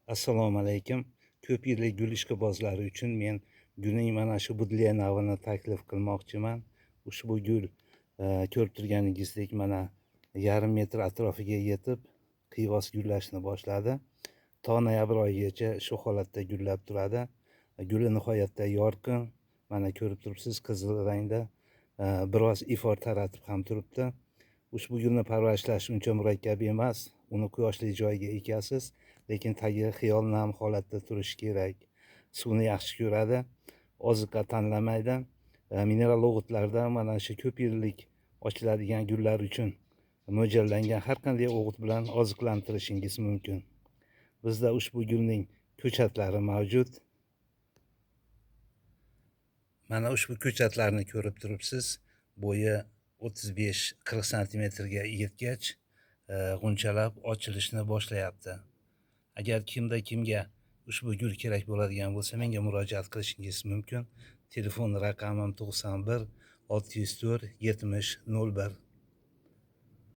Assalomu alaykum. Ko'p yillik gul ishqibozlari uchun men gulning mana shu budliya navini taklif qilmoqchiman. Ushbu gul ko'rib turganingizdek mana yarim metr atrofiga yetib qiyg'os gullashni boshladi. To noyabr oyigacha shu holatda gullab turadi. Guli nihoyatda yorqin, mana ko'rib turibsiz, qizil rangda, biroz ifor taratib ham turibdi. Ushbu gulni parvarishlash uncha murakkab emas. Uni quyoshli joyga ekasiz, lekin tagi xiyol nam holatda turishi kerak. Suvni yaxshi ko'radi, oziqa tanlamaydi. Mineral o'g'itlarda mana shu ko'p yillik ochiladigan gullar uchun mo'ljallangan har qanday o'g'it bilan oziqlantirishingiz mumkin. Bizda ushbu gulning ko'chatlari mavjud. Mana ushbu ko'chatlarni ko'rib turibsiz. Bo'yi 35-40 santimetrga yetgach, g'unchalab ochilishni boshlayapti. Agar kimda kimga ushbu gul kerak bo'ladigan bo'lsa, menga murojaat qilishingiz mumkin. Telefon raqamim 91 604 70 01.